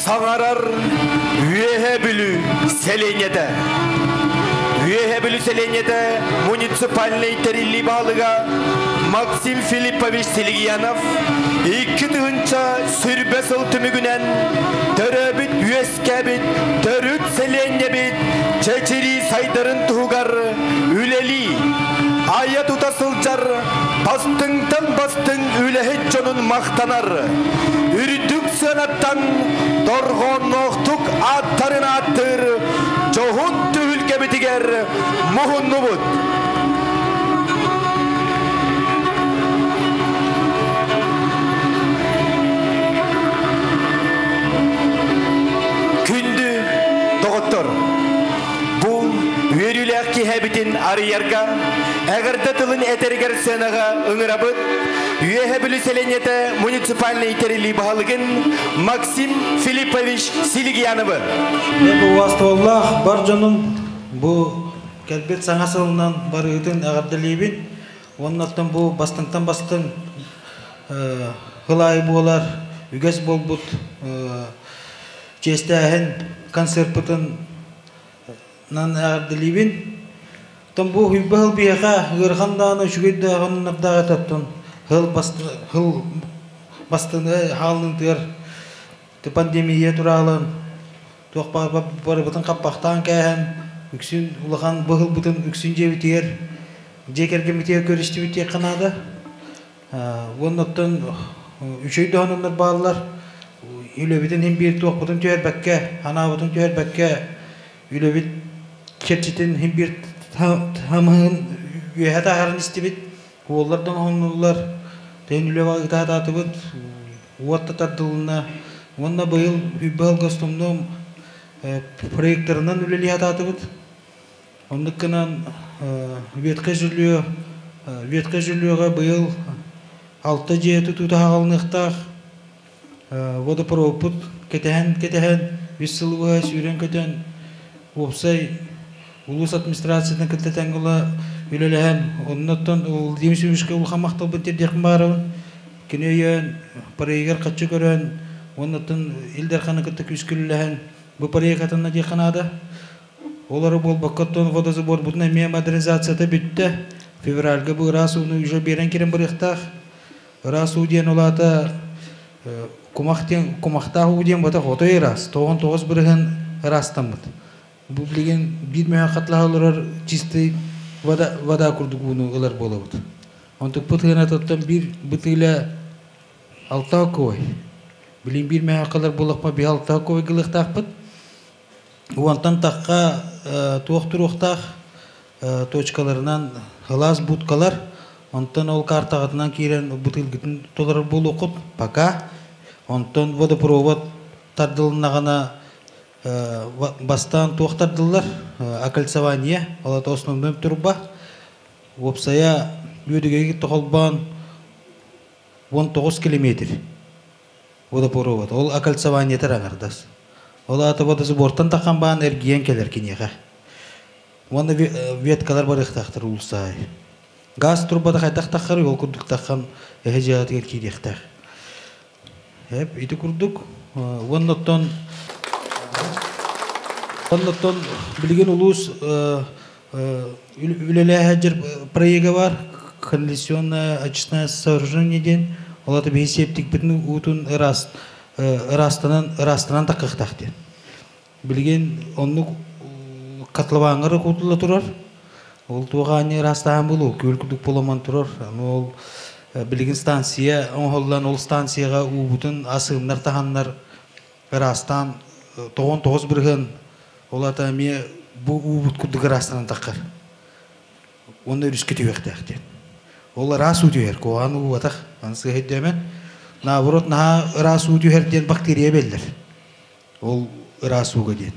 Саҥарар Үөһээ Бүлүү сэлиэнньэтэ. Үөһээ Бүлүү сэлиэнньэтэ муниципальнай тэриллии баһылыга Максим Филиппович Силигиянов 2020 сыл түмүгүнэн төрөөбүт үөскээбит төрүт сэлиэнньэбит чэчирии сайдарын туһугар үлэлии, айа-тута сылдьар бастыҥтан бастыҥ үлэһит дьонун махтанар, үрдүк сыанаттан дорҕоонноохтук ааттарын ааттыыр дьоһун түһүлгэбитигэр муһуннубут. Күндү доҕоттор, бу үөрүүлээх киэһэбитин арыйарга, эҕэрдэ тылын этэригэр сыанаҕа ыҥырабыт Үөһэ Бүлүү сэлиэнньэтэ муниципальнай тэриллии баһылыгын Максим Филиппович Силигияновы. Бу убаастабыллаах бар дьонум бу кэлбит саҥа сылынан барыытын эҕэрдэлиибин. Уоннаттан бу бастыҥтан бастыҥ хыл аайы буолар үгэс буолбут чиэстээһин концерпытын нан эҕэрдэлиибин. Оттон бу уһуйба сыл биһиэхэ ыарахан даҕаны үчүгэй даҕаны этэ оттон сыл сыл бастыҥы хааллыытыгар пандемия тураалан туох барыбытын хаппахтаан кээһэн үксүн улахан быһылбытын үксүн дьиэбитигэр дьиэ кэргэммитигэр көрүстүбүт диэххэ наада. Уонна оттон үчүгэй даҕананнар бааллар. Үлэбитин иһин биир туохпутун түһэрбэккэ, санаабытын түһэрбэккэ үлэбит чэрчитин иһин биир хамыһын үөһэ таһааран истибит. Уоллар да оҥоһуннулар, тэйин үлэ ытаатаатыбыт, уот да тардылынна. Уонна быйыл Үйбэ Гостомном проекторынан үлэлии сатаатыбыт. Оннук гынан ветхое жилье ветхое жильеҕа быйыл алта дьиэ тутуута хаалыныахтаах. Водопроводпут кэтэһэн-кэтэһэн үс сыл быһа сүүрэн-көтөн уопсай улуус администрациятын кытта тэҥҥэ ыла үлэлэһэн, оннуттан Владимир Семеновичка улахан махталбын тиэрдиэхпин баҕарабын. Кини өйөөн, проегар хаччы көрөн, уоннаттан Ил Дарханы кытта күүскэ үлэлэһэн бу проект атынна диэххэ наада. Олору буолбакка оттон водозаборбутун эмиэ модернизацията бүттэ. Февральга бу ыраас ууну уже биэрэн киирэн барыахтаах. Ыраас уу диэн улаата кумах диэн кумахтаах уу диэн батах отой ыраас. 99% ыраастаммыт. Бу билигин биир мөһө хатлаһа олорор чистый вода, вода курдук ууну ылар буолабыт. Онтукпут ыанатыттан биир бытыыла алта кой. Билин биир мөһө кылар буоллахпа биһи алта кой гылыахтаахпыт. Уонтан тахха туох туруохтаах точкаларынан ылаас будкалар, онтон ол картаҕытынан киирэн бытыылгытын толорор буолуоххут пока. Онтон водопровод тардылыннаҕына бастаан туох тардыллар окольцевание, ол это основной труба. Уопсайа Үөдүгэйгэ холбоон 19 километр водопровод. Ол окольцеваниетар аҥардас. Ол аата водозабортан тахан баан эргийэн кэлэр киниэхэ. Уонна веткалар барыахтаахтар уулусса аайы. Газ турбата хайдах таххарый, ол курдук таххан эһэ дьиэҕитигэр киириэхтээх. Эп ити курдук уонна оттон уонна оттон билигин улуус үлэлээһэр проега бар канализационное очистное сооружение диэн ол ата биһи септикпитин уутун ыраас ыраастанан ыраастанан таккыахтаах диэн. Билигин оннук котловаҥҥа кутулла турар. Ол туох аанньа ыраастааһын буолуо, күөл курдук буоламан турар. Аны ол билигин станция оҥоһуллан, ол станцияҕа уубутун асыымнар таһаннар ыраастаан 99% ол ата эмиэ бу уубут курдук ыраастанан таххар. Уонна өрүскэ түһүөхтээх диэн. Ол ыраас уу түһэр, куһаҕан уу батах, аны сыыһа өйдөөмөн. Наоборот, наһаа ыраас уу түһэр диэн бактерия бэллэр. Ол ыраас ууга диэн.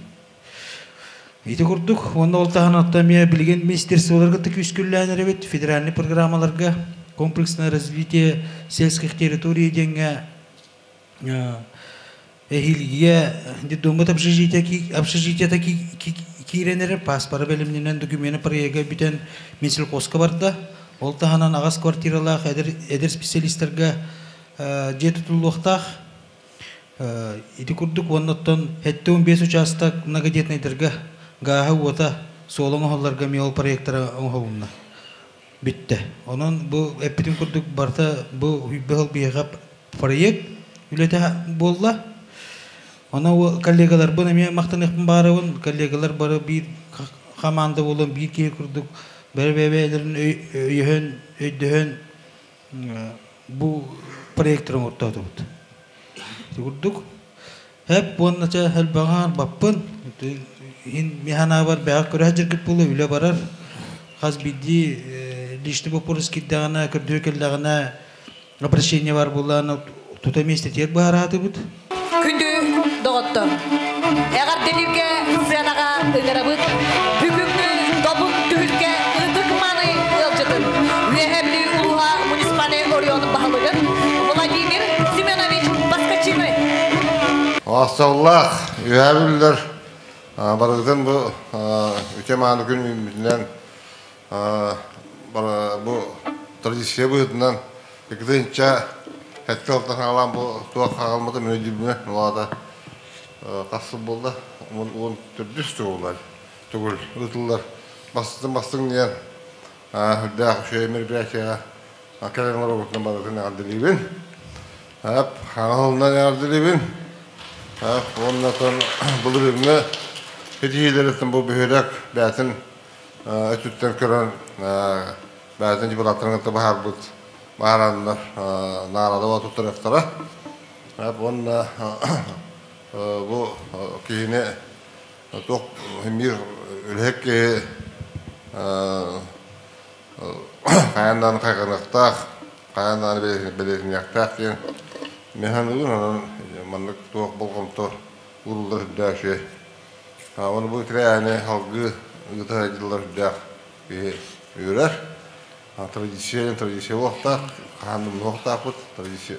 Ити курдук, уонна ол таһынан оттон эмиэ билигин министерстволарга кытта күүскүллээн эрэбит федеральнай программаларга комплексное развитие сельских территорий диэҥҥэ эһиилгигэ детдоммут общежитиета киирэн эрэр пааспара бэлэмнэнэн докумена проега бүтэн Минсельхозка барда. Ол таһынан аҕас квартиралаах эдэр, эдэр специалистарга дьиэ тутуллуохтаах. Ити курдук уонна оттон 75 учаастак многодетнайдарга гааһа уота суола оҥоһулларга эмиэ ол проектара оҥоһулунна. Бүттэ. Онон бу эппитим курдук барыта бу сүүрбэ сыл биһиэхэ проект үлэтэ буолла. Онон коллегаларбын эмиэ махтаныахпын баарабын. Коллегалар бары биир хамаанда буолан биир киһи курдук бары бэйэ-бэйэлэрин өйөһөн, өйдөһөн бу проектор оҥортоотубут. Ити курдук хэп уонна чэ элбэҕи баппын иһин миһанаабар бэҕэ көрө сылдьаргыт буолуо үлэ барар хас биирдии личный вопрос киирдэҕинэ көрдөрө кэллэҕинэ обращение бар буоллаҕына тута миэстэтигэр быһаараатыбыт. Күндү доҕоттор, эҕэрдэлииргэ сыанаҕа ыҥырабыт бүгүҥҥү добун түһүлгэ ытык-маны ыалдьытын, Үөһээ Бүлүү улууһа муниципальнай оройуон баһылыгын Владимир Семенович Поскачины. Асталлаах Үөһээ Бүлүүлэр барыгытын бу үтүө мааны күн үүммүтүнэн бу традиция быһыытынан иккитинчэ сэттэ алтан саҕалаан бу туох хаалмыта мин өйдүүбүнэ улаата хас сыл буолла 14 тугулар тугул ыытыллар бастыҥ бастыҥ диэн үрдээх үчүгэй мероприятияҕа кэлэн олорбутунан барытын эҕэрдэлиибин хаҥалынан эҕэрдэлиибин уонна былырыыҥҥы ситиһиилэриттэн бу бөһүөлэк бэйэтин өттүттэн көрөн бэйэтин депутаттарын кытта баһаарбыт баараннар наҕараада туттарыахтара уонна бу киһини туох мир үлэһит киһи хайаан даҕаны хайҕаныахтаах хайаан даҕаны бэлиэтэниэхтээх диэн мин саныыбын онон маннык туох болҕомто ууруллар үрдээх үчүгэй Оны бу тэрээһини салгыы ыыта сылдьыллар үрдээх киһи үөрэр. Традиция диэн традиция буолуохтаах, хаһан да умнуохтаахпыт. Традиция,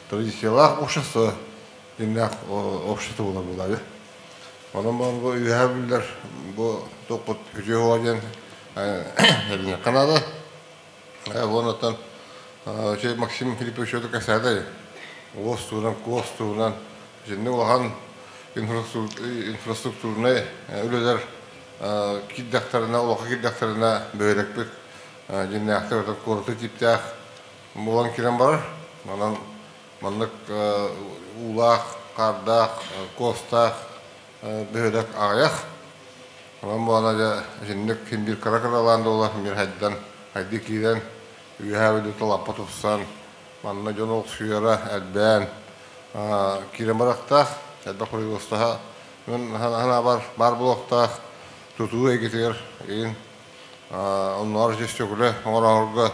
традициялаах общество дьиҥнээх общество буолар буолаары. Онон бу үөһээ бүллэр бу туохпут үтүө буола диэн эбиниэххэ наада. Уоннаттан Максим Филиппович кэсээтэй уос туһунан, куос туһунан итинник улахан инфраструктурнай үлэлэр киирдэхтэринэ, олоххо киирдэхтэринэ бөһүөлэкпит дьиҥнээхтик отон куораты тииптээх буолан киирэн барар. Онон маннык уулаах, хаардаах, куостаах бөһүөлэк аҕыйах. Онон буолан дьэ итинник син биир кыра-кыралаан да буолар, мир хайдан, хайдыы киирэн, үөһээ бүлүү лаппа тупсан, манна дьон олохсуйара элбээн, киирэн барыахтаах, элбэх производствоһа мин санаабар баар буолуохтаах тутуу эйгэтигэр игин оннооҕор сөкүлэ оҥороорго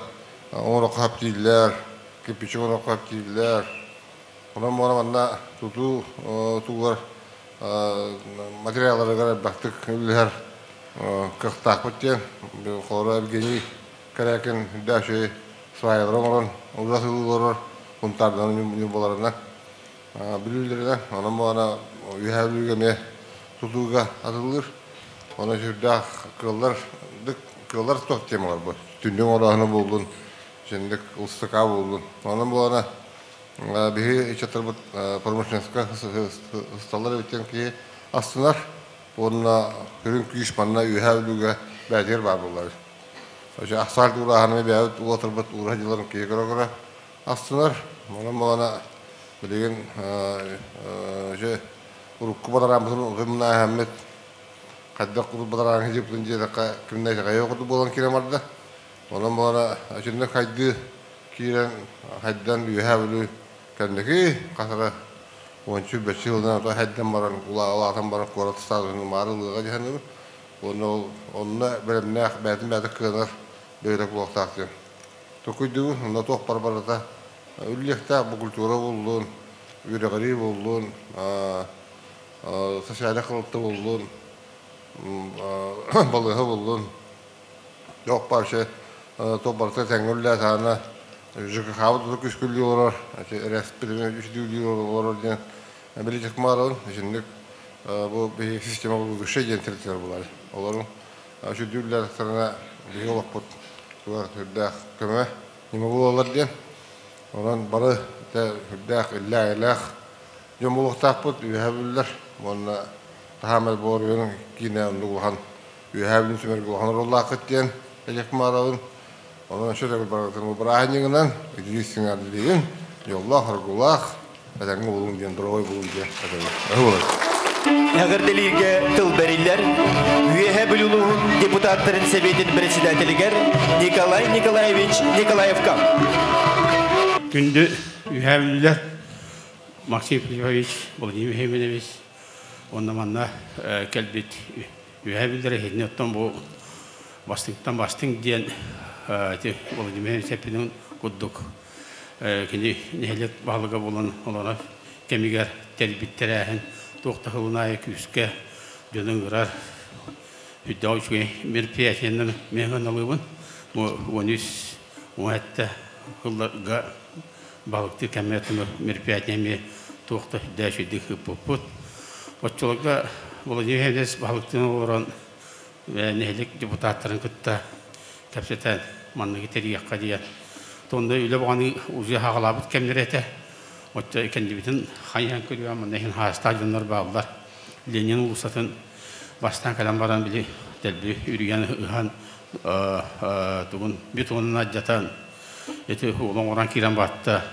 оҥороххо хаптииллэр, кирпичи оҥороххо хаптииллэр. Онон буолан манна тутуу тугар материалларыгар элбэхтик үлэлэһэр кыахтаахпыт диэн холобура Евгений Корякин үрдээх үчүгэй сваялары оҥорон уура сылыы олорор Сунтаардан ньурбаларынан Бүлүүлэринэн онон буолана Үөһээ Бүлүүгэ эмиэ тутууга атыллыыр онон сүрдээх кыаллар кыаллар туох темалар бу түннүк оҥорооһуна буоллун итинник ылсыка буоллун онон буолана биһи ыччаттарбыт промышленностька сысталлар эбит диэн киһи астынар уонна сүрүн күүс манна Үөһээ Бүлүүгэ бэйэтигэр баар буоллар. Асфальт уурааһыны бэйэбит уотарбыт уура дьылларын киһи көрө-көрө астынар. Онон буолана билигин дьэ урукку бадарааммытын утумнааһаммыт хайдах курдук бадараан сидьиппытын диэтэххэ кимнэ итэҕэйиэх курдук буолан киирэн барда. Онон буолана итинник хайдыы киирэн хайдан Үөһээ Бүлүү кэнники хас эрэ уонча бэс сылынан ото хайдан баран улаатан баран куорат статуһун маары ылыаҕа дьаһаныбын. Уонна ол онно бэлэмнээх бэйэтин бэйэтэ кыанар бөһүөлэк буолуохтаах диэн толкуйдуубун. Онно туох бар барыта үллүөхтээх бу культура буоллун, үөрэҕирии буоллун, социальнай харалта буоллун, балыыһа буоллун. Туох вообще туох барыта тэҥҥэ үлэлээтэҕинэ ЖКХ-быт тута күскүлүү олорор, РСП-ни олорор диэн билитик маарабын. Итинник бу биһиги система будущее диэн тэрилтэлэр буолар. Олорун сүрдүүллэртэринэ биһиги олохпут туга сүрдээх көмө ньыма буолаллар диэн. Онон бары сүрдээх иллээх-эйэлээх Дьон буолуохтаахпыт, үөһэ бүллэр уонна таһаамай буолар үөнүн киинэ оннук улахан үөһээ бүлүн түмэргэ улахан оруоллааххыт диэн этиэх маарабын. Онон өссө төгүл барыгытын бырааһынньыгынан итии сиҥэрдиигин, дьоллоох, аргылаах, этэҥҥэ булуҥ диэн, доруобай булуҥ диэн этэбин. Өһү Эҕэрдэлииргэ тыл бэриллэр Үөһээ Бүлүү улууһун депутаттарын сэбиэтин председателигэр Николай Николаевич Николаевка. Күндү Үөһээ Бүлүүлэр Максим Филиппович, Владимир Химинович уонна манна кэлбит Үөһээ Бүлүүлэр иһитинэ оттон бу бастыҥтан бастыҥ диэн ити Владимир Химинович курдук кини нэһилиэк баһылыга буолан олорор кэмигэр тэрийбит тэрээһин туох да сылын аайы күүскэ дьону ыҥырар үрдээх үчүгэй мероприятиенан мен ыналыыбын. Бу 13 17 сылларга балыктыы кэмҥэ мероприятие эмиэ туох да үрдээх үчүгэйдик ыыппыппыт. Оччолорго Владимир Ильич баһылыктыын олорон нэһилиэк депутаттарын кытта кэпсэтэн манныгы тэрийиэххэ диэн тонда үлэ баҕаны уже хаҕалаабыт кэмнэрэ этэ. Оччо кэннибитин хайаан көрүөм манна иһин хаастаах дьоннор бааллар. Ленин уулуссатын бастаан кэлэн баран били дэлби үрүйэн ыһан тугун бетонун алдьатан ити уолу оҥорон киирэн батта.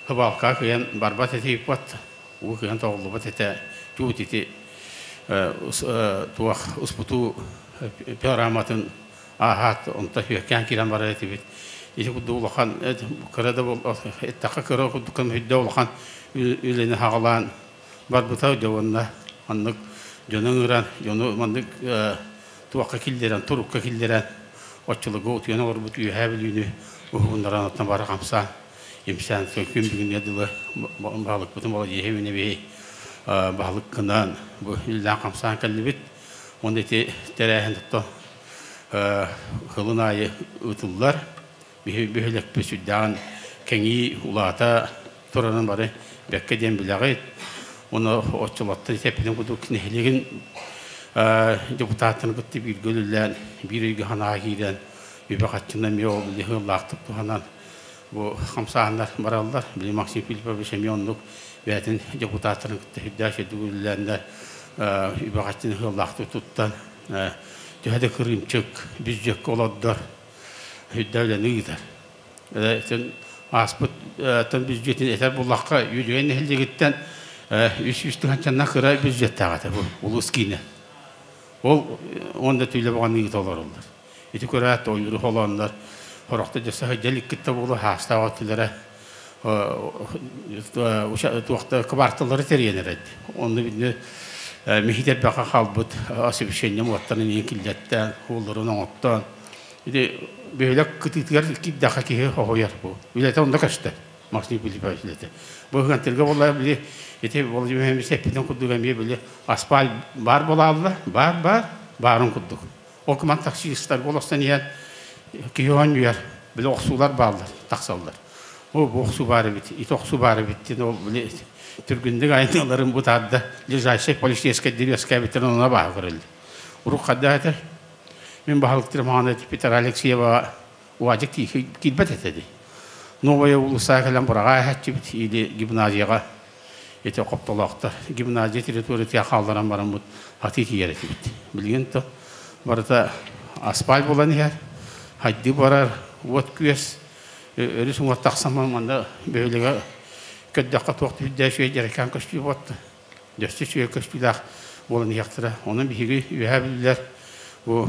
Хыбаалка кыйан барбат этийбат уу кыйан тоҕуллубат этэ. Туут ити туох успутуу пилораматын ааһаат онто үөккээн киирэн барар этибит. Ити курдук улахан кыра да эттэххэ кыра курдук көмүһүйдэ улахан үлэни хаҕалаан барбыта дьэ уонна маннык дьону ыҥыран дьону маннык туохха киллэрэн турукка киллэрэн оччолорго утуйан олорбут Үөһээ Бүлүүнү уһугуннаран оттон бары хамсаан имсээн күн бүгүнгэ дылы баһылыкпытын Владимир Ивановиһи баһылык гынан бу үлэлээн хамсаан кэллибит. Уонна ити тэрээһин оттон сылын аайы ыытыллар. Бөһүөлэкпит сүрдээҕин кэҥии, улаата турарын бары бэккэ диэн билэҕит. Уонна оччолортон эппитим курдук нэһилиэгин депутаттарын кытта бииргэ үлэлээн, биир ыйга санаа киирэн, үбэ-харчынан эмиэ ол ыаллаахтык туһанан бу хамсааһыннар бараллар. Били Максим Филиппович эмиэ оннук бэйэтин депутаттарын кытта сүрдээх үчүгэйдик үлэлээннэр үбэ-харчыны ыаллаахтык туттан төһө да кырыымчык бүддьүөккэ олордор үрдэ үлэни ыытар. Итин ааспыт бүддьүөтүн этэр буллахха Үөдүгэй нэһилиэгиттэн 300 тыһыынчаннан кыра бүддьүөттээх этэ бу улуус киинэ. Ол уонна түүлэ баҕаны ыыта олороллор. Ити көрөөт ойууру холооннор хорохто дьөссө сылдьа иликкит да буолуо хаастаах өттүлэрэ туохта кыбаарталлары тэрийэн эрэр. Онно бинне миһитэрбэхэ хаалбыт освещение уоттарын иин киллэртээн, уолларын оҥоттоон. Ити бөһүөлэк кытыытыгар киирдэххэ киһи хоһуйар бу. Үлэтэ онно көстөр. Максим Филиппович үлэтэ. Бу ыһыантырга буолла били ити Владимир Иванович эппитин курдук эмиэ били асфальт баар буолаалла, баар-баар, баарын курдук. Ол кыман таксистар олохсон иһэн киһи оонньуйар, били охсуулар бааллар, тахсаллар. О, бу охсуу баар эбит, ити охсуу баар эбит диэн ол били түргүндүк айанныыларын бутаарда ближайший полицейскай үөскээбиттэрин онно бааһы көрөллөр. Урук хадда этэр. Мин баһылыктыр маҕан Петр Алексеева уадьык киирбэт этэ дии. Новая улуса кэлэн быраҕаа эһэччибит или гимназияҕа ити хоптолоохтор гимназия территориятыгар хаалларан бараммыт атыы тиийэр этибит. Билигин то барыта асфальт буолан иһэр, хайдыы барар, уот-күөс өрүс уҥуор тахсан манна бөһүөлэгэ көрдөххө туох да үчүгэй дьэрэкээн көстүү буолта. Дөссө үчүгэй көстүүлээх буолан иһиэхтэрэ. Онон биһиги үөһээ бүлүүлэр бу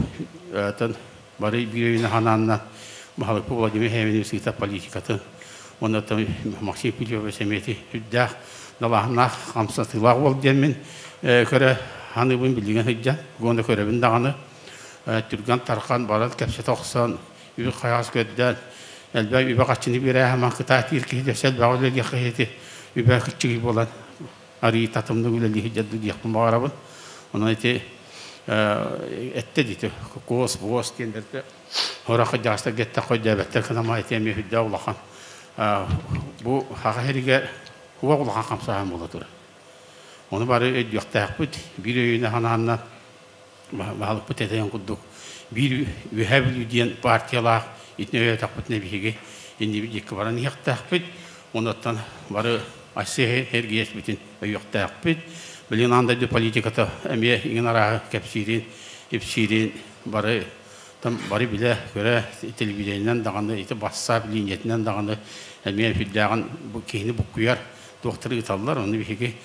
бары биир өйүнэн ханаанна баһылыкпыт Владимир Хеминович ыытар политикатын уонна Максим Филиппович эмиэти үрдээх далааһыннаах хамсатыылаах уол диэммин көрө саныыбын билигин сылдьан уонна көрөбүн даҕаны түргэн тархан баран кэпсэтэ охсон үбү хайаас көрдөөн элбэх үбэ хаччыны биэрээһэ кытаатыыр киһи дөссө элбэҕи үлэлиэх киһити үбэ кыччыгый буолан арыый татымнык үлэлии сылдьар диэхпин баҕарабын. Онон ити эттэ диити куос буос диэннэргэ орох дьаастарга этте хойдөөбөттөр кынама ити эмиэ үрдээх улахан бу хаха сиригэр куба улахан хамсааһын буола турар. Ону бары өйдүөхтээхпит биир өйүнэ ханаанна баһылыкпыт этэн курдук биир Үөһээ Бүлүү диэн партиялаах итини өйөөтөхпүтүнэ биһиги иннибит диэки баран иһиэхтээхпит. Онуттан бары Айсен Сергеевичпитин өйүөхтээхпит. Билигин аан дойду политиката эмиэ иҥин арааһы кэпсиирин, ипсиирин бары там бары билэ, көрө телевидениенэн даҕаны, ити бассаап линиятынан даҕаны эмиэ сүрдээҕин киһини буккуйар туохтары ыыталлар. Ону биһиги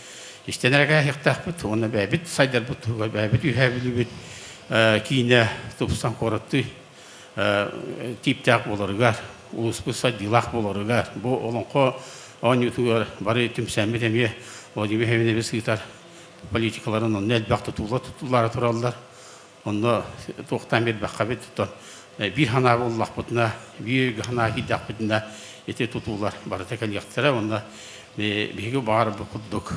истэн эрэ кээһиэхтээхпит уонна бэйэбит сайдарбыт туһугар, бэйэбит үһээ Бүлүүбүт киинэ тупсан куораттыы тииптээх буоларыгар, улууспут сайдыылаах буоларыгар, бу олоҥхо оонньуутугар бары түмсэммит эмиэ Владимир Семенович ыытар политикаларын онно элбэх тутуулар тутуллаары тураллар. Онно туохтаан биэрбэххэбит, оттон биир санаа буллахпытына, биир өйгө санаа киирдэхпитинэ ити тутуулар барыта кэлиэхтэрэ. Онно биһиги баҕар бу курдук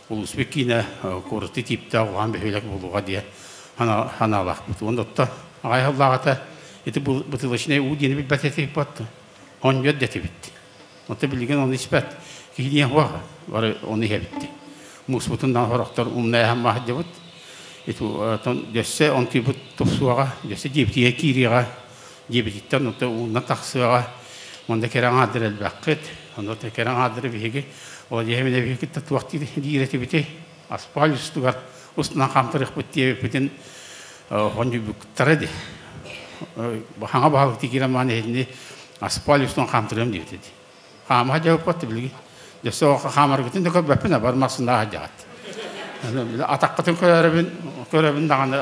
улууспут киинэ куораты тииптээх улахан бөһүөлэк буолуоҕа диye санаалаахпыт. Уонна оттон аҕай сыллааҕыта ити бутылочнай уу диэни билбэт этибит, онньот дэтибит. Оттон билигин ону испэт киһи суох, бары ону иһэбит. Мууспутун да сорохтор умнайаһан маһдьабыт. Ити дьөссө онтуйбут тупсуоҕа, дьөссө дьиэбитигэр киириэҕэ, дьиэбититтэн онто уунна тахсыаҕа. Онда кэрэ аҥаардыр элбэххит, онно кэрэ аҥаардыры биһиги ол дьиэбинэ биһиги кытта туох диир этибитий? Асфальт устугар устунан хаамтарыахпыт диэбиппитин хонньуйбуттара ди. Хаҥа баһылык тикиирэн маан иһитини асфальт устунан хаамтарыам диэбит ди. Хаамаха дьабыппат билги. Дьөссө хаамаргытын да көрбөппүн, бар массынаҕа дьаҕат. Атаххытын көрөрөбүн, көрөбүн даҕаны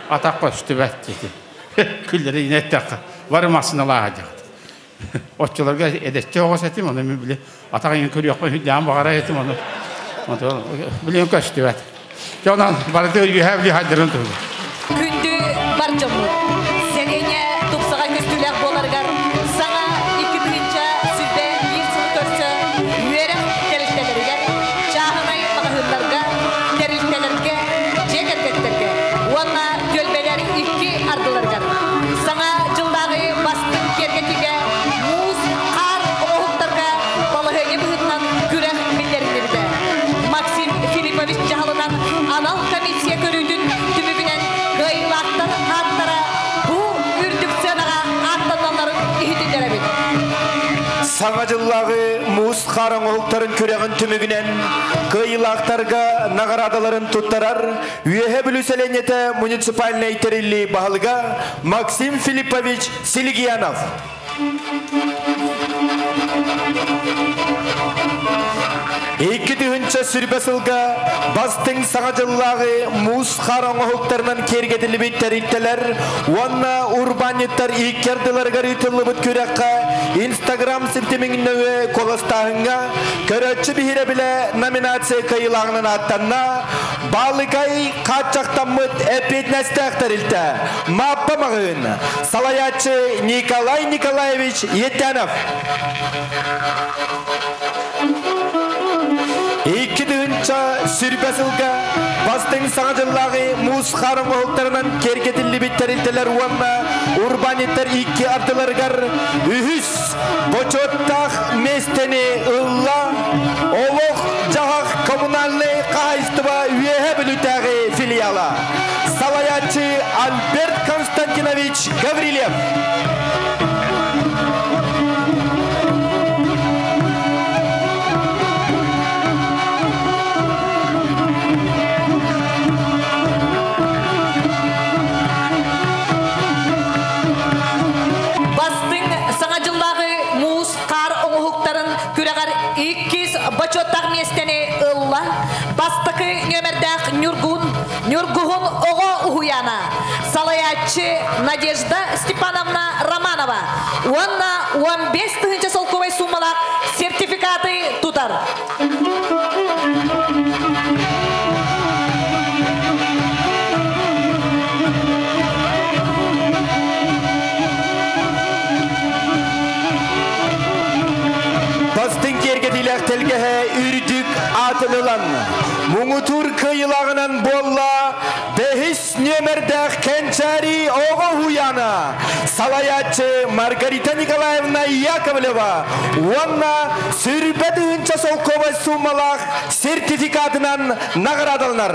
атах көстүбэт диэти. Күллэри инэттэххэ бары массыналааха дьаҕат. Оччолорго эдэччи оҕос этим, ону мен били атах иҥин көрүөхпүн хүддээн баҕара этим, ону билигин көстүбэт. Дьонон барыты үһэ били хайдарын туһугар. Күндү бар дьоммут, сэлиэнньэ тупсаҕай көстүүлээх буоларыгар саҥа 2021 сылы көрсө үөрэх тэрилтэлэригэр, чааһынай маҕаһыыннарга, тэрилтэлэргэ, дьиэ кэргэттэргэ уонна түөлбэлэр икки ардыларыгар саҥа дьыллааҕы бастыҥ киэргэтиигэ муус, хаар оҥоһуктарга балаһыанньа быһыытынан күрэх биллэриллибитэ. Максим Филиппович дьаһалынан анал комиссия көрүүтүн түмүгүнэн кыайыылаахтар ааттара бу үрдүк сыанаҕа ааттаналларын иһитиннэрэбит. Саҥа дьыллааҕы муус хаар оҥоһуктарын күрэҕин түмүгүнэн кыайыылаахтарга наҕараадаларын туттарар Үөһэ Бүлүү сэлиэнньэтэ муниципальнай тэриллии баһылыга Максим Филиппович Силигиянов. 2000 сүүрбэ сылга бастыҥ саҥа дьыллааҕы муус хаар оҥоһуктарынан киэргэтиллибит тэрилтэлэр уонна урбаанньыттар икки ардыларыгар ыытыллыбыт күрэххэ Инстаграм ситимин нөҥүө куоластааһыҥҥа көрөөччү биһирэбилэ номинация кыайыылааҕынан ааттанна Балыкай хааччахтаммыт эппиэтинэстээх тэрилтэ Мааппа маҕаһыын салайааччы Николай Николаевич Еттянов. 2000 сүүрбэ сылга бастыҥ саҥа дьыллааҕы муус хаар оҥоһуктарынан киэргэтиллибит тэрилтэлэр уонна урбаанньыттар икки ардыларыгар үһүс бочуоттаах миэстэни ылла Олох дьаһах коммунальнай хаһаайыстыба Үөһэ Бүлүүтээҕи филиала. Салайааччы Альберт Константинович Гаврильев. Бастыҥ саҥа дьыллааҕы муус хаар оҥоһуктарын күрэҕэр иккис бочуоттаах миэстэни ылла. Бастакы нүөмэрдээх Ньургун, Ньургуһун оҕо уһуйаана, салайааччы Надежда Степановна Романова уонна 15 тыһыынча солкуобай суумалаах сертификаты тутар. Бастыҥ киэргэтиилээх тэлгэһэ үрдүк аатын ылан, муҥутуур кыайыылааҕынан буолла бэһис нүөмэрдээх Кэнчээри оҕо уһуйаана, салайааччы Маргарита Николаевна Яковлева уонна 20 тыһыынча солкуобай суумалаах сертификатынан наҕараадаланар.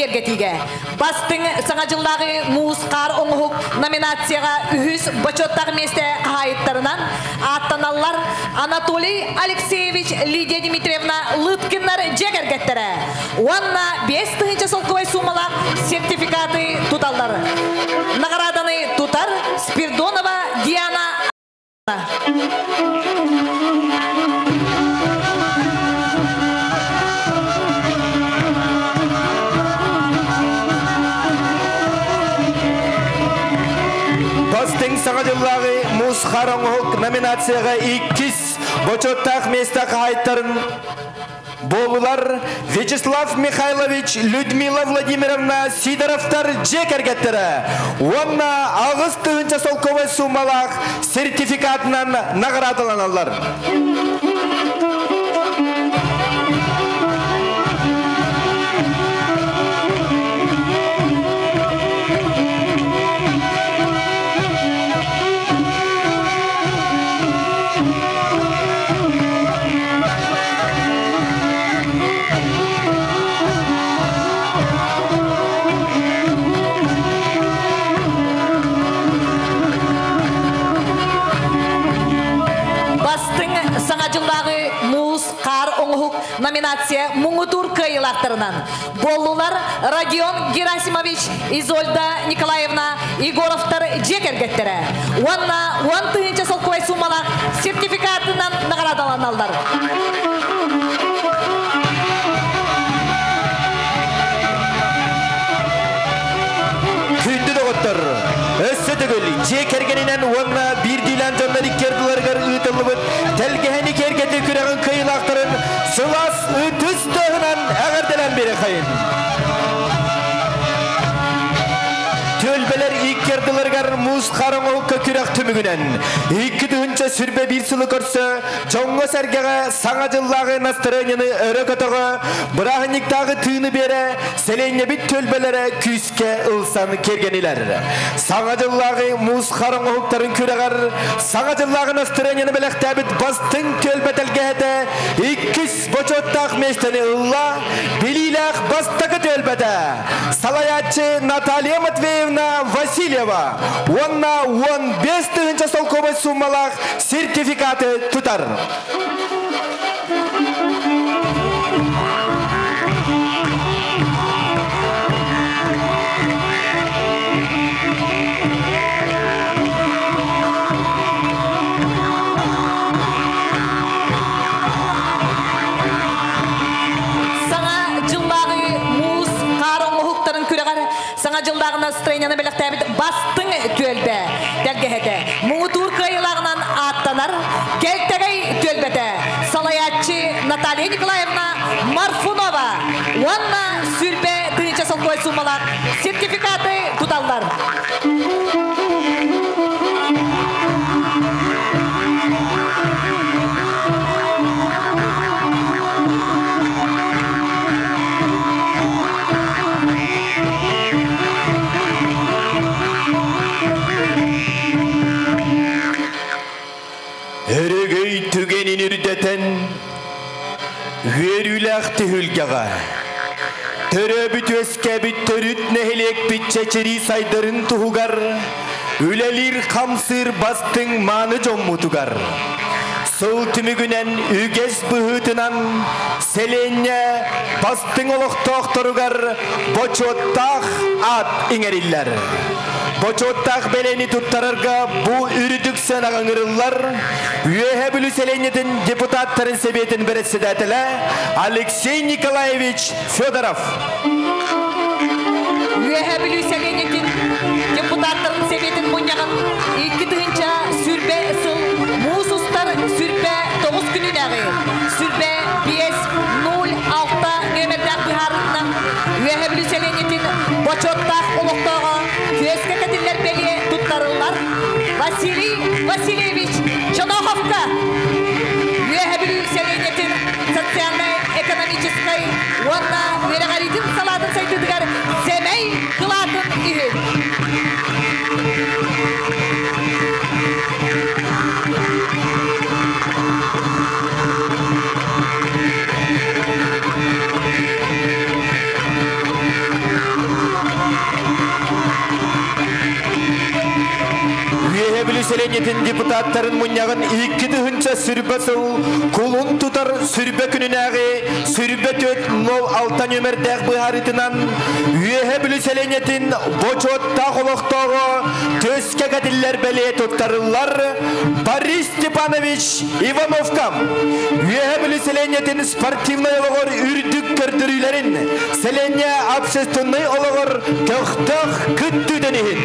киэргэтиигэ. Бастыҥ Саҥа дьыллааҕы муус хаар оҥоһук номинацияҕа үһүс бочуоттаах миэстэ хаһаайыттарынан ааттаналлар Анатолий Алексеевич, Лидия Дмитриевна Лыткиннар дьиэ кэргэттэрэ уонна 5000 солкуобай суумалаах сертификаты туталлар. Наҕарааданы тутар Спирдонова Диана. Бастыҥ саҥа дьыллааҕы муус хаар оҥоһук номинацияҕа иккис бочуоттаах миэстэ хаһаайыттарын буоллулар Вячеслав Михайлович, Людмила Владимировна Сидоровтар дьиэ кэргэттэрэ уонна 8000 солкуобай суумалаах сертификатынан наҕараадаланаллар. Бастыҥ Саҥа дьыллааҕы муус хаар оҥоһук номинация муҥутуур кыайыылаахтарынан буоллулар Родион Герасимович, Изольда Николаевна Егоровтар дьиэ кэргэттэрэ уонна 10 000 солкуобай суумалаах сертификатынан наҕараадаланаллар. Күндү доҕоттор, өссө төгүл дьиэ кэргэнинэн уонна биирдиилээн дьоннор икки ардыларыгар ыытыллыбыт тэлгэһэни киэргэтии күрэҕин кыайыылаахтарын сылаас ытыс тыаһынан эҕэрдэлээн биэрэхэйин. Түөлбэлэр икки ардыларыгар муус хараҥа күрэх түмүгүнэн 2021 сылы көрсө дьоҥҥо-сэргэҕэ Саҥа дьыллааҕы настарыанньаны өрө көтөҕө, бырааһынньыктааҕы тыыны биэрэ, сэлиэнньэбит түөлбэлэрэ күүскэ ылсан киэргэнилэр. Саҥа дьыллааҕы муус хараҥа уһуктарын күрэҕэр Саҥа дьыллааҕы настарыанньаны бэлэхтээбит бастыҥ түөлбэ тэлгэһэтэ иккис бочуоттаах миэстэни ылла, билиилээх бастакы түөлбэтэ салайааччы Наталья Матвеевна Васильева уонна 15 тыһыынча солкуобай суумалаах сертификаты тутар. Саҥа дьыллааҕы муус хаар оҥоһуктарын күрэҕэр Саҥа дьыллааҕы настроениены бэлэхтээбит бастыҥ түөлбэ тэлгэһэтэ муҥутуур кыайыылааҕынан ааттанар Кэлтэгэй түөлбэтэ салайааччы Наталья Николаевна Марфунова уонна 20 000 солкуобай суумалаах сертификаты туталлар. Өрөгөй түгэнин үрдэтэн, үөрүүлээх түһүлгэҕэ, төрөөбүт үөскээбит төрүт нэһилиэкпит чэчирии сайдарын туһугар үлэлиир хамсыыр бастыҥ мааны дьоммутугар сыл түмүгүнэн үгэс быһыытынан сэлиэнньэ бастыҥ олохтоохторугар бочуоттаах аат иҥэриллэр. Бочуоттаах бэлиэни туттарарга бу үрдүк сыанаҕа ыҥырыллар Үөһээ Бүлүү сэлиэнньэтин депутаттарын сэбиэтин председателэ Алексей Николаевич Федоров. Үөһээ Бүлүү сэлиэнньэтин депутаттарын сэбиэтин мунньаҕын 2020 сыл муус устар 29 күнүнээҕи 25 06 нүөмэрдээх быһаарыытынан Үөһээ Бүлүү сэлиэнньэтин бочуоттаах олохтооҕо күөскэ кэтиллэр бэлиэ туттарыллар Василий Васильевич Чоноховка. Үөһээ Бүлүү сэлиэнньэтин социальнай-экономическай уонна үөрэҕириитин салаатын сайдыытыгар сэмэй кылаатын иһин. селениятын депутаттарын мунньаҕын 2020 сыл кулун тутар сүрбэ күнүнээҕи 24 06 нүөмэрдээх быһаарыытынан Үөһээ Бүлүү сэлиэнньэтин бочуоттаах олохтооҕо түөскэ кэтиллэр бэлиэ туттарыллар Борис Степанович Ивановка. Үөһээ Бүлүү сэлиэнньэтин спортивнай олоҕор үрдүк көрдөрүүлэрин, сэлиэнньэ общественнай олоҕор көхтөөх кыттыытын иһин.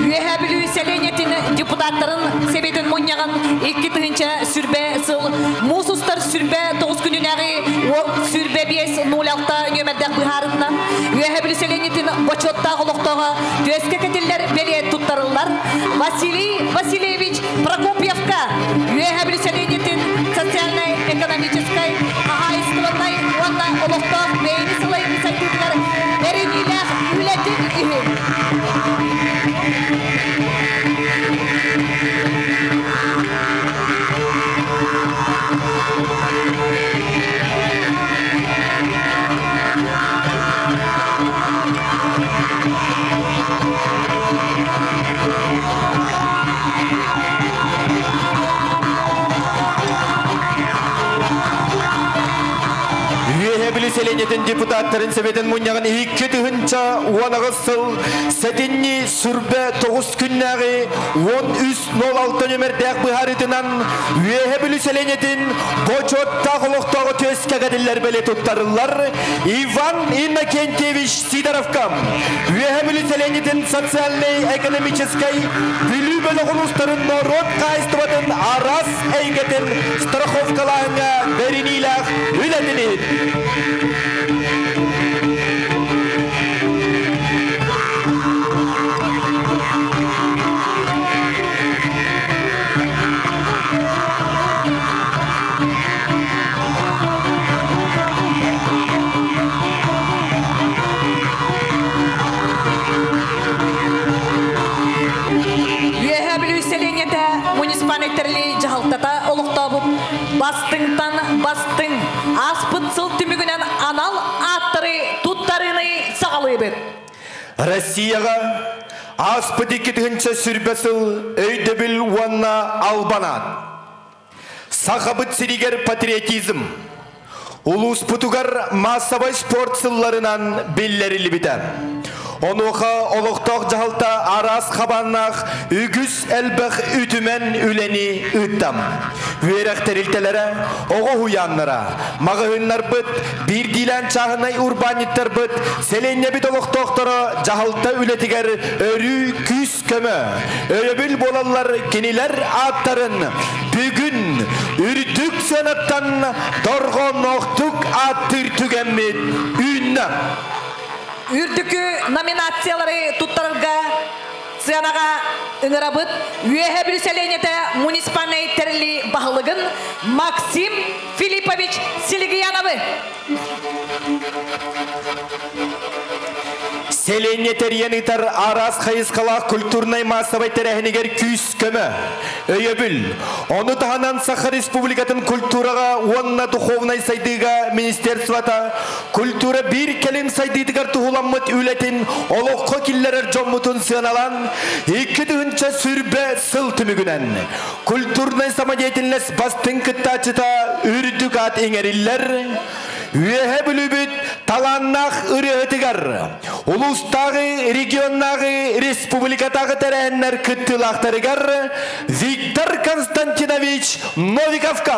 Үөһээ Бүлүү сэлиэнньэтин депутаттарын Сэбиэтин мунньаҕын 2020 сыл муус устар 29 күнүнээҕи 25 06 нүөмэрдээх быһаарыытынан Үөһээ Бүлүү сэлиэнньэтин бочуоттаах олохтооҕо түөскэ кэтиллэр бэлиэ туттарыллар Василий Васильевич Прокопьевка Үөһээ Бүлүү сэлиэнньэтин социальнай, экономическай, хаһаайыстыбаннай уонна олохтоох бэйэни салайыныы сайдыытыгар бэриниилээх үлэтин иһин. Үөһээ Бүлүү сэлиэнньэтин депутаттарын Сэбиэтин мунньаҕын 2018 сыл сэтинньи 29 күннээҕи 13 06 нүөмэрдээх быһаарыытынан Үөһээ Бүлүү сэлиэнньэтин бочуоттаах олохтооҕо түөскэ кэтиллэр бэлиэ туттарыллар Иван Иннокентьевич Сидоровка. Үөһээ Бүлүү сэлиэнньэтин социальнай, экономическай, Бүлүү бөлөх улуустарын норуот хаһаайыстыбатын араас эйгэтин страховкалааһыҥҥа бэриниилээх үлэтин иһин. Үөһээ Бүлүү сэлиэнньэтэ муниципальнай тэриллии дьаһалтата олохтообут бастыҥтан бастыҥ ааспыт сыл түмүгүнэн анал ааттары туттарыыны саҕалыыбыт. Россияҕа ааспыт 2020 сыл өйдөбүл уонна албан аат. Сахабыт сиригэр патриотизм. Улууспутугар маассабай спорт сылларынан биллэриллибитэ. Онуоха олохтоох дьаһалта араас хабааннаах үгүс элбэх үтүмэн үлэни ыытта. Үөрэх тэрилтэлэрэ, оҕо уһуйааннара, маҕаһыыннарбыт, биирдиилээн чааһынай урбаанньыттарбыт, сэлиэнньэбит олохтоохторо дьаһалта үлэтигэр өрүү күүс-көмө, өйөбүл буолаллар. Кинилэр ааттарын бүгүн үрдүк сыанаттан дорҕоонноохтук ааттыыр түгэммит үүннэ. Үрдүкү номинациялары туттарарга сыанаҕа ыҥырабыт Үөһээ Бүлүү сэлиэнньэтэ муниципальнай тэриллии баһылыгын Максим Филиппович Силигияновы. Сэлиэнньэ тэрийэн ыытар араас хайысхалаах культурнай маассабай тэрээһинигэр күүс-көмө, өйөбүл. Ону таһынан Саха Республикатын культураҕа уонна духовнай сайдыыга министерствота культура биир кэлим сайдыытыгар туһуламмыт үлэтин олоххо киллэрэр дьоммутун сыаналаан 2020 сыл түмүгүнэн культурнай самодеятельность бастыҥ кыттааччыта үрдүк аат иҥэриллэр Үөһээ Бүлүүбүт талааннаах ырыаһытыгар, улуустааҕы, регионнааҕы, республикатааҕы тэрээһиннэр кыттыылаахтарыгар Виктор Константинович Новиковка.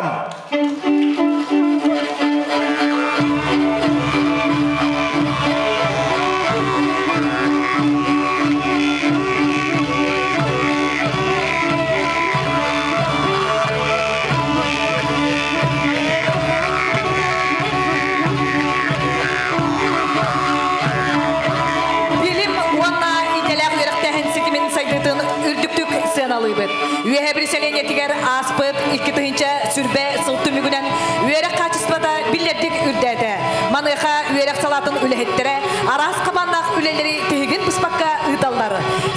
Билим уонна идэлээх үөрэхтээһин ситимин сайдыытын үрдүктүк сыаналыыбыт. Үөһээ Бүлүү сэлиэнньэтигэр ааспыт 2020 сыл түмүгүнэн үөрэх хаачыстыбата биллэрдик үрдээтэ. Маныаха үөрэх салаатын үлэһиттэрэ араас хабааннаах үлэлэри тиһигин быспакка ыыталлар.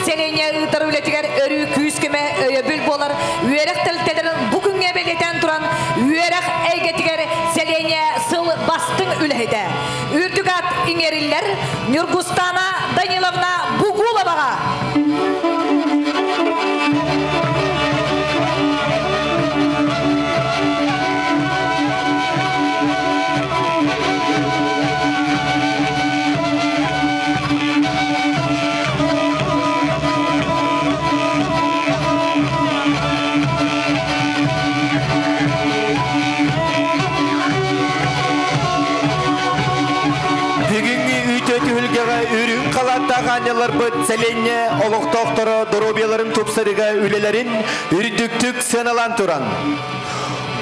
Сэлиэнньэ ыытар үлэтигэр өрүү күүс-көмө, өйөбүл буолар үөрэх тэрилтэлэрин бу күҥҥэ бэлиэтээн туран, үөрэх эйгэтигэр сэлиэнньэ сыл бастыҥ үлэһитэ үрдүк аат иҥэриллэр Ньургустаана Даниловна Бугуловаҕа. Бүгүҥҥү үтүө түһүлгэҕэ үрүҥ халааттаах аанньалларбыт сэлиэнньэ олохтоохторо доруобуйаларын тупсарыыга үлэлэрин үрдүктүк сыаналаан туран,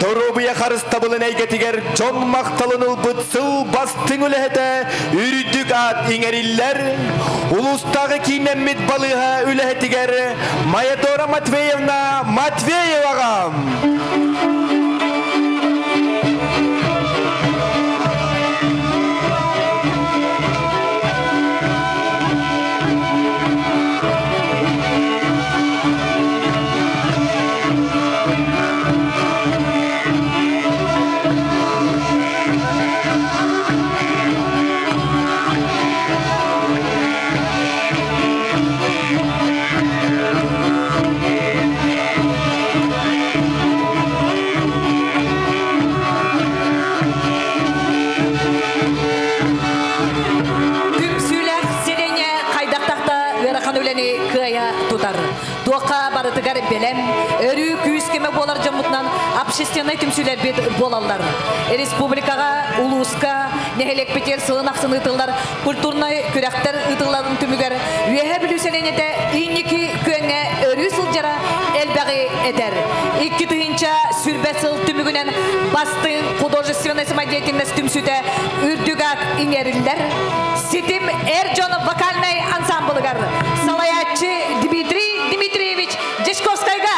доруобуйа харыстабылын эйгэтигэр дьон махталын ылбыт сыл бастыҥ үлэһитэ үрдүк аат иҥэриллэр улуустааҕы кииннэммит балыыһа үлэһитигэр Маядора Матвеевна Матвееваҕа. Түмсүүлээх сэлиэнньэ хайдахтах да ыарахан үлэни кыайа тутар. Туохха барытыгар бэлэм, өрүү күүс-көмө буолар дьоммутунан общественнай түмсүүлэрбит буолаллар. Республикаҕа, улууска, нэһилиэкпитигэр сылын ахсын ыытыллар культурнай күрэхтэр ыытылларын түмүгэр Үөһээ Бүлүү сэлиэнньэтэ инники күөҥҥэ өрүү сылдьара элбэҕи этэр. 2020 сыл түмүгүнэн бастыҥ художественнай самодеятельность түмсүүтэ үрдүк аат иҥэриллэр. Ситим эр дьон вокальнай ансамблыгар салайааччы Дмитрий Дмитриевич Дьячковскайга.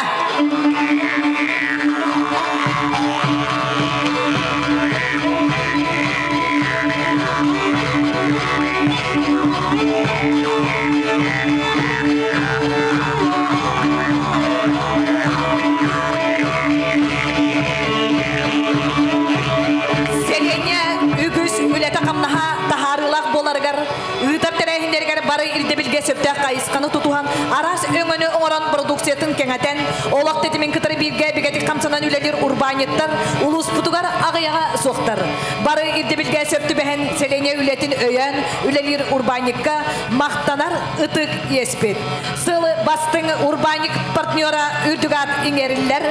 Сэлиэнньэ үгүс үлэтэ-хамнаһа таһаарыылаах буоларыгар, ыытар тэрээһиннэригэр бары ирдэбилгэ сөптөөх хайысханы тутуһан, араас өҥөнү оҥорон продукциятын кэҥэтэн, олох тэтимин кытары бииргэ бигэтик хамсанан үлэлиир урбаанньыттар улууспутугар аҕыйаҕа суохтар. Бары ирдэбилгэ сөп түбэһэн сэлиэнньэ үлэтин өйөөн үлэлиир урбаанньыкка махтанар ытык иэспит. Сыл бастыҥ урбаанньык партнера үрдүк аат иҥэриллэр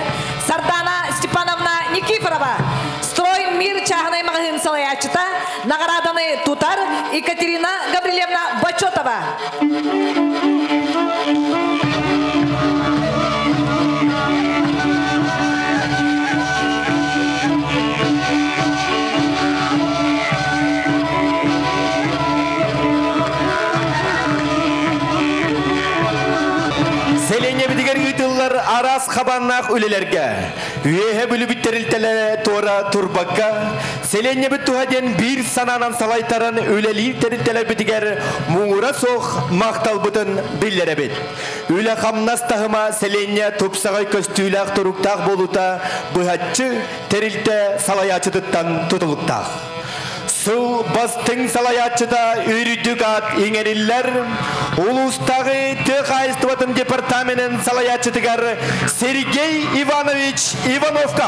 Сардана Степановна Никифорова, Строй Мир чааһынай маҕаһыын салайааччыта, наҕарааданы тутар Екатерина Гаврильевна Бочотова. Сэлиэнньэбитигэр ыытыллар араас хабааннаах үлэлэргэ үөһэ бүлүбүт тэрилтэлэрэ туора турбакка, сэлиэнньэбит туһа диэн биир санаанан салайтаран үлэлиир тэрилтэлэрбитигэр муҥура суох махталбытын биллэрэбит. Үлэ-хамнас таһыма сэлиэнньэ тупсаҕай көстүүлээх туруктаах буолуута быһаччы тэрилтэ салайааччытыттан тутулуктаах. Сыл бастыҥ салайааччыта үрдүк аат иҥэриллэр улуустааҕы тыа хаһаайыстыбатын департаменын салайааччытыгар Сергей Иванович Ивановка.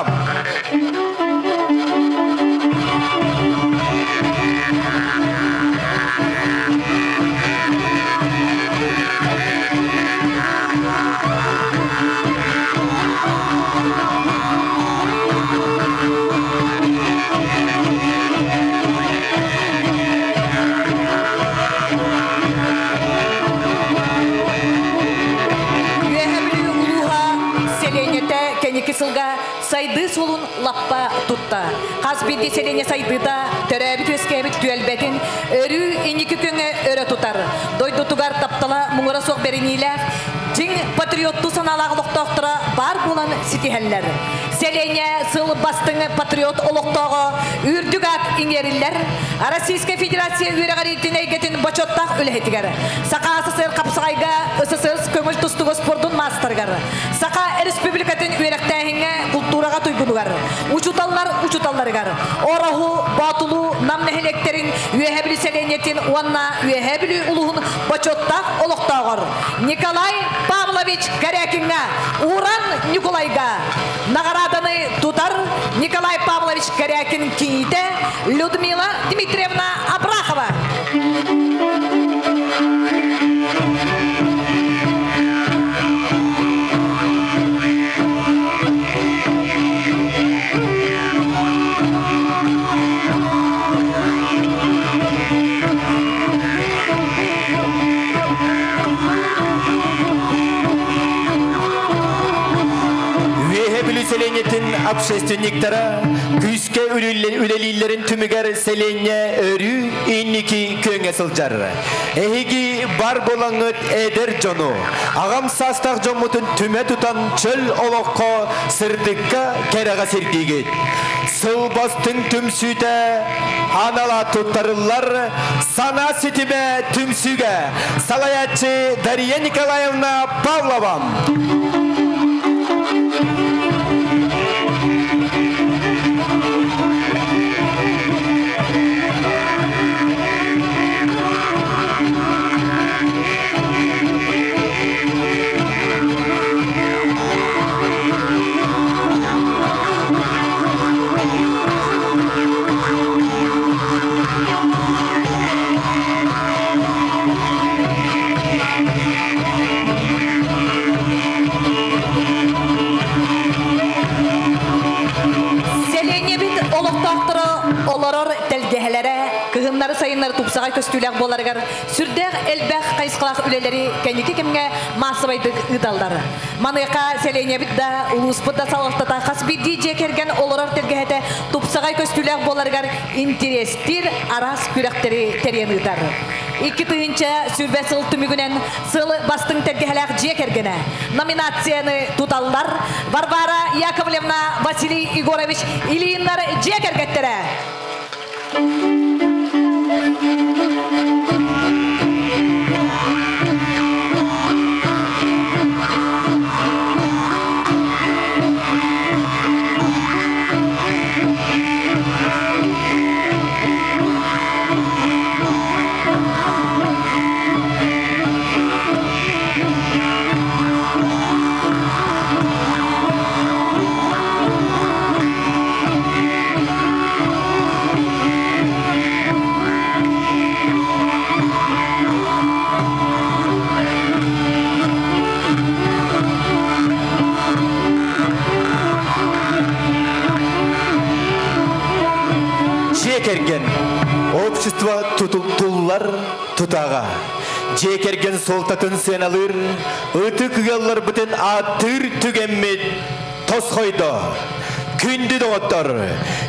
Үөһэ Бүлүү улууһа сэлиэнньэтэ кэнники сылга сайдыы суолун лаппа тутта. Хас биирдии сэлиэнньэ сайдыыта төрөөбүт-үөскээбит түөлбэтин өрүү инники күөҥҥэ өрө тутар. Дойдутугар таптала муҥура суох бэриниилээх, дьиҥ патриоттуу санаалаах олохтоохторо баар буолан ситиһэллэр. Сэлиэнньэ сыл бастыҥ патриот олохтооҕо үрдүк аат иҥэриллэр Российскай Федерация үөрэҕириитин эйгэтин бочуоттаах үлэһитигэр, Саха СССР хапсаҕайга СССР көҥүл тустууга спордун маастарыгар, Саха Республикатын үөрэхтээһиҥҥэ култуураҕа туйгунугар, учууталлар учууталларыгар, Ороһу, Боотулуу, Нам нэһилиэктэрин Үөһээ Бүлүү сэлиэнньэтин уонна Үөһээ Бүлүү улууһун бочуоттаах олохтооҕор Николай Павлович Корякиҥҥа, Уран Ньукулайга наҕарааданы тутар Николай Павлович Корякин кийиитэ Людмила Дмитриевна Абрахова. Үөһэ Бүлүү сэлиэнньэтин общественниктара күүскэ үлэлииллэрин түмүгэр сэлиэнньэ өрүү инники күөҥҥэ сылдьар. Эһиги бар буолаҥҥыт эдэр дьону, аҕам саастаах дьоммутун түмэ тутан чөл олоххо, сырдыкка, кэрэҕэ сирдиигит. Сыл бастыҥ түмсүүтэ анала туттарыллар Санаа ситимэ түмсүүгэ салайааччы Дария Николаевна Павлова. Сэлиэнньэбит олохтоохторо олорор тэлгэһэлэрэ кыһыннары-сайыннары тупсаҕай көстүүлээх буоларыгар сүрдээх элбэх хайысхалаах үлэлэри кэнники кэмҥэ маассабайдык ыыталлар. Маныаха сэлиэнньэбит да, улууспут да салалтата хас биирдии дьиэ кэргэн олорор тэлгэһэтэ тупсаҕай көстүүлээх буоларыгар интириэстиир араас күрэхтэри тэрийэн ыытар. 2020 сыл түмүгүнэн сыл бастыҥ тэлгэһэлээх дьиэ кэргэнэ номинацияны туталлар Варвара Яковлевна, Василий Егорович Ильиннар дьиэ кэргэттэрэ. Дьиэ кэргэн общество тутуллар тутаҕа. Дьиэ кэргэн суолтатын сыаналыыр, ытык ыалларбытын ааттыыр түгэммит тосхойдо. Күндү доҕоттор,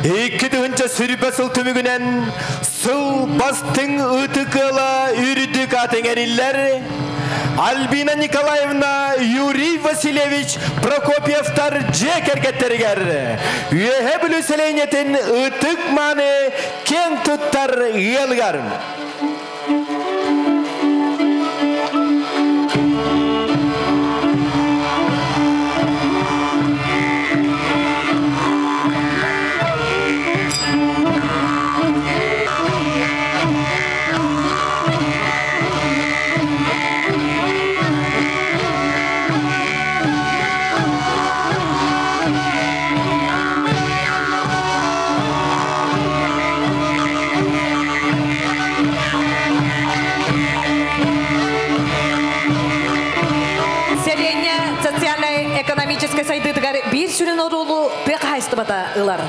2020 сыл түмүгүнэн сыл бастыҥ ытык ыала үрдүк аат иҥэриллэр Альбина Николаевна, Юрий Васильевич Прокопьевтар дьиэ кэргэттэригэр Үөһэ Бүлүү сэлиэнньэтин ытык мааны киэҥ туттар ыалыгар. Сэлиэнньэ социальнай-экономическай сайдыытыгар биир сүрүн оруолу тыа хаһаайыстыбата ылар.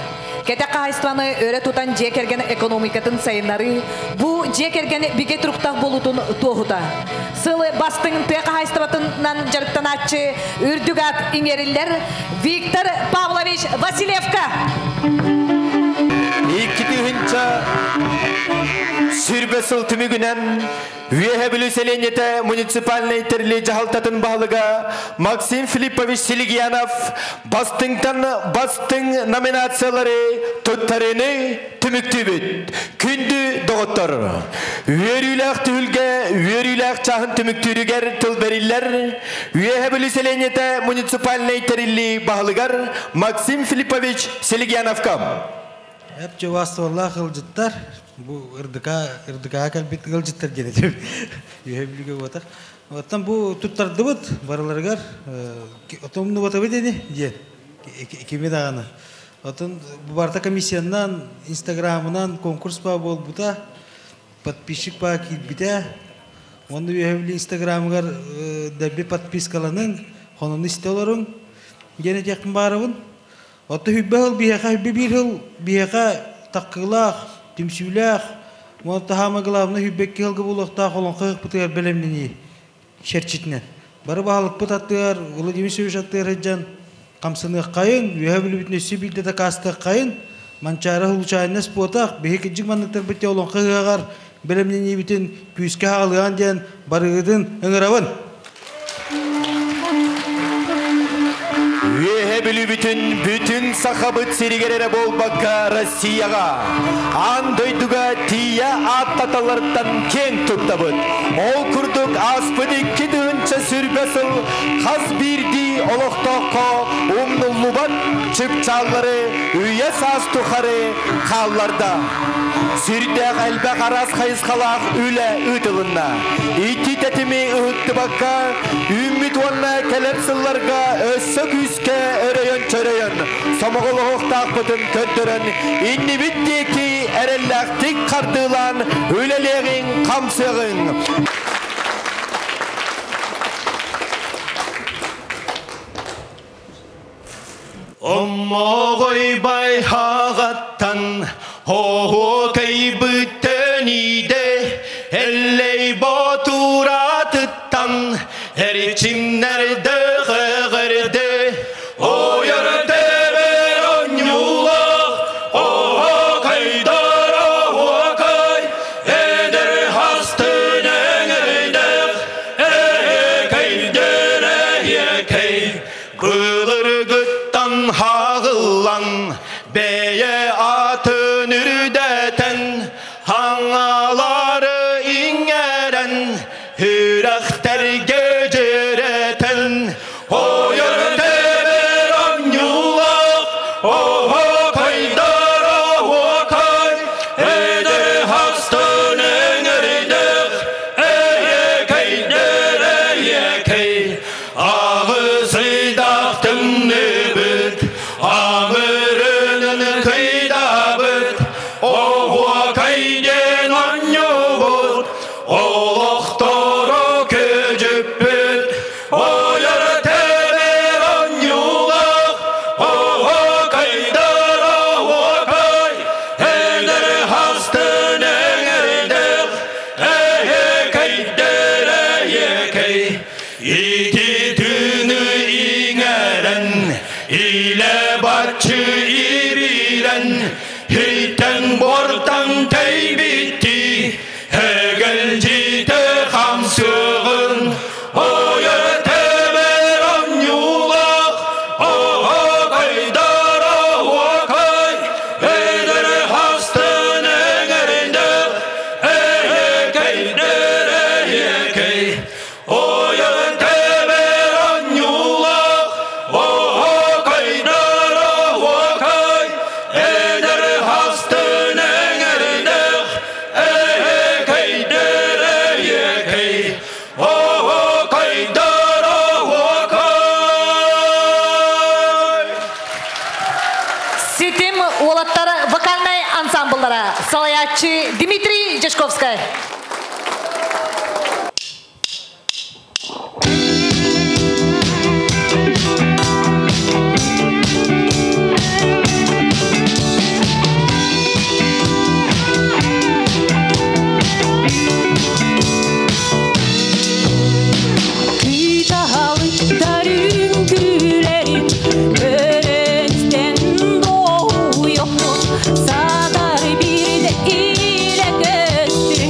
Кэтэх хаһаайыстыбаны өрө тутан дьиэ кэргэн экономикатын сайыннарыы бу дьиэ кэргэн бигэ туруктаах буолуутун туоһута. Сыл бастыҥ тыа хаһаайыстыбатынан дьарыктанааччы үрдүк аат иҥэриллэр Виктор Павлович Васильевка. 2000. Сүрбэ сыл түмүгүнэн Үөһэ Бүлүү сэлиэнньэтэ муниципальнай тэрилии дьаһалтатын баһылыга Максим Филиппович Силигиянов бастыҥтан бастыҥ номинациялары туттарыыны түмүктүүбүт. Күндү доҕоттор! Үөрүүлээх түһүлгэ үөрүүлээх чааһын түмүктүүрүгэр тыл бэриллэр Үөһэ Бүлүү сэлиэнньэтэ муниципальнай тэриллии баһылыгар Максим Филиппович Силигияновка. Эп чугас-суоллаах ыалдьыттар, бу ырдыка ырдыкаҕа кэлбит ыалдьыттар диэн этим. Үөһэ Бүлүүгэ буотах. Оттон бу туттардыбыт барыларыгар отомнубатыбыт ини диэн кими даҕаны. Отон бу барыта комиссиянан, инстаграмынан конкурс баа буолбута, подписчик баа киирбитэ. Уонна Үөһэ Бүлүү инстаграмыгар дэлби подпискаланыҥ, хонону истэ олоруҥ диэн этиэхпин баарабын. Оттон хүббэ сыл биһиэхэ хүббэ биир сыл биһиэхэ таккыылаах, түмсүүлээх, уонна таһаама главное хүббэкки сылга буолуохтаах олоҥхо ыһыкпытыгар бэлэмнэнии чэрчитинэн. Бары баһылыкпыт аттыгар, Владимир Васильевич аттыгар сылдьан хамсаныаххайын, үөһэ бүлүбүтүн өссө биирдэ дакаастыаххайын, Манчаары случайность буотах, биһи кырдьык манныктарбыт олоҥхо ыһыаҕар бэлэмнэниибитин күүскэ хаалыаҕын диэн барыгытын ыҥырабын. Үөһэ Бүлүүбүтүн бүтүн Сахабыт сиригэр эрэ буолбакка Россияҕа, аан дойдуга тиийэ ааттаталларыттан киэҥ туттабыт. Ол курдук ааспыт 2020 сыл хас биирдии олохтооххо умнуллубат чыпчааллары үйэ саас тухары хаалларда. Сүрдээх элбэх араас хайысхалаах үлэ ыытылынна. Ити тэтими ыһыктыбакка, үүммүт уонна кэлэр сылларга өссө күүскэ өрөйөн-чөрөйөн, сомоҕолоһуохтаахпытын көрдөрөн, иннибит диэки эрэллээхтик хардыылаан үлэлиэҕиҥ, хамсыаҕыҥ. Омоҕой байһаҕаттан оһуокайбыт төнийдэ, Эллэй боотуратыттан эрчимнэр дөҕөҕөрдө, Ойор тэбэр онньуулах оһуокайдар оһуокай, Эдэр хастын эҥэрдэх эһэкэйдэр эһиэкэй, Былыргыттан хаҕыллан, бэйэ атын үрдэтэн, хаҥалары иҥэрэн, үрэхтэргэ дьэрэтэн, ойор тэбэр онньуулах, оһуокайдар оһуокай, эдэр хастын эҥэрдэх, эйэкэйдэр эйэкэй, Аҕыс ыйдаах тымныыбыт, аҥырынын кыйдаабыт, оһуокай диэн оонньуубут, олохтору күдьүппүт, ойор тэбэр оонньуулаах, оһуокайдар оһуокай, эдэр хастын эҥэрдэх, эһэкэйдэр эйэкэй, Ити түнү иҥэрэн, илэ баччы ибиирэн, хилтэн бортан тэйбитти, эгэлдьитэ хамсыгын, ойор тэбэр онньуулах, оһокайдар оһуокай, эдэр хастын эҥэрдэх, эһэкэйдэр эһиэкэй, Ойон тэбэр онньуулах, оһуокайдар оһуокай, эдэр хастын эҥэрдэх, эһэкэйдэр эйэкэй, оһуокайдар оһуокай. Ситим уолаттар вокальнай ансамбллара салайааччы Дмитрий Дьячковскай. Садар бирде иле көстү.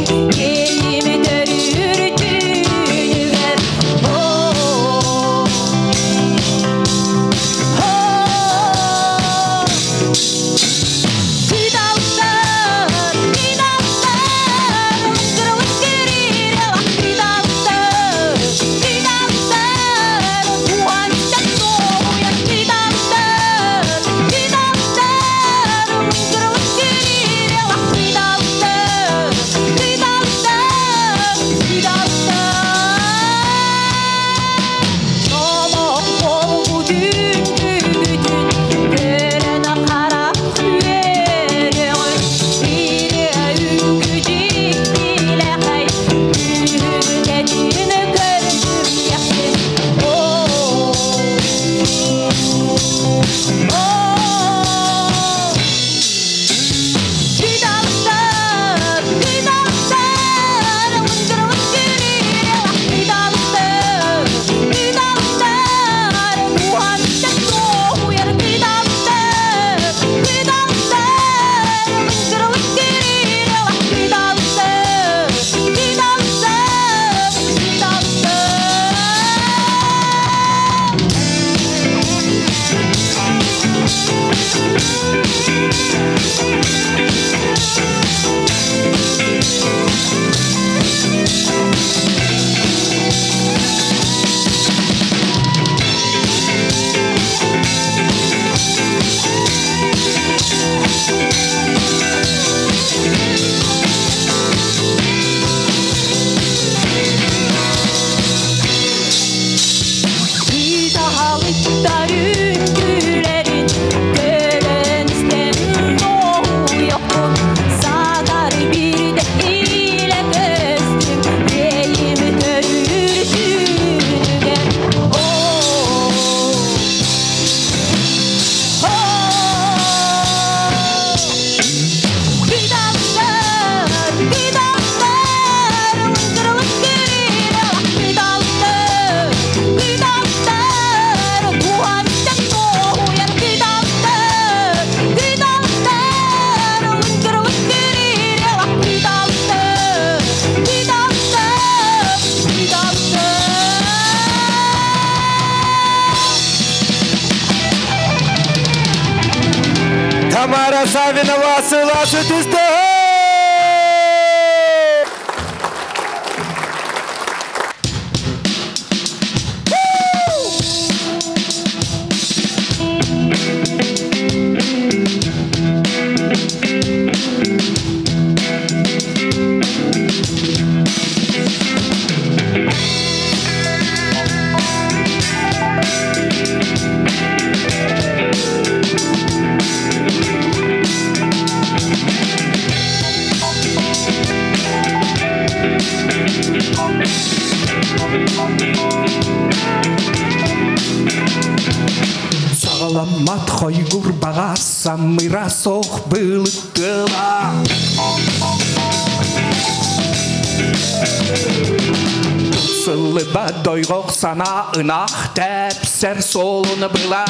Савинова сылаас ытыс Саҕаламмат хойгур баҕа самыра суох былыттыла Сыллыба дойҕох санаа ынах тэпсэр суолун была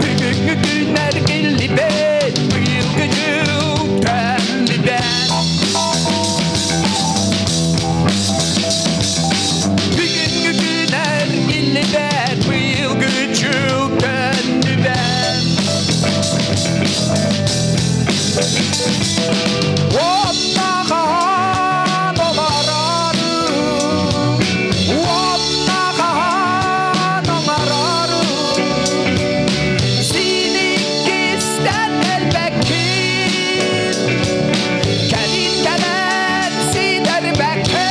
Бүгүҥҥү күн эргиллибэт, быйылгы дьыл төннүбэт. Бүгүҥҥү күн эргиллибэт, быйылгы дьыл төннүбэт. Уоннахан олорору, уоннахан оҥорору, син иккистээн кэлбэккин, кэлин кэлэн ситэрбэккин,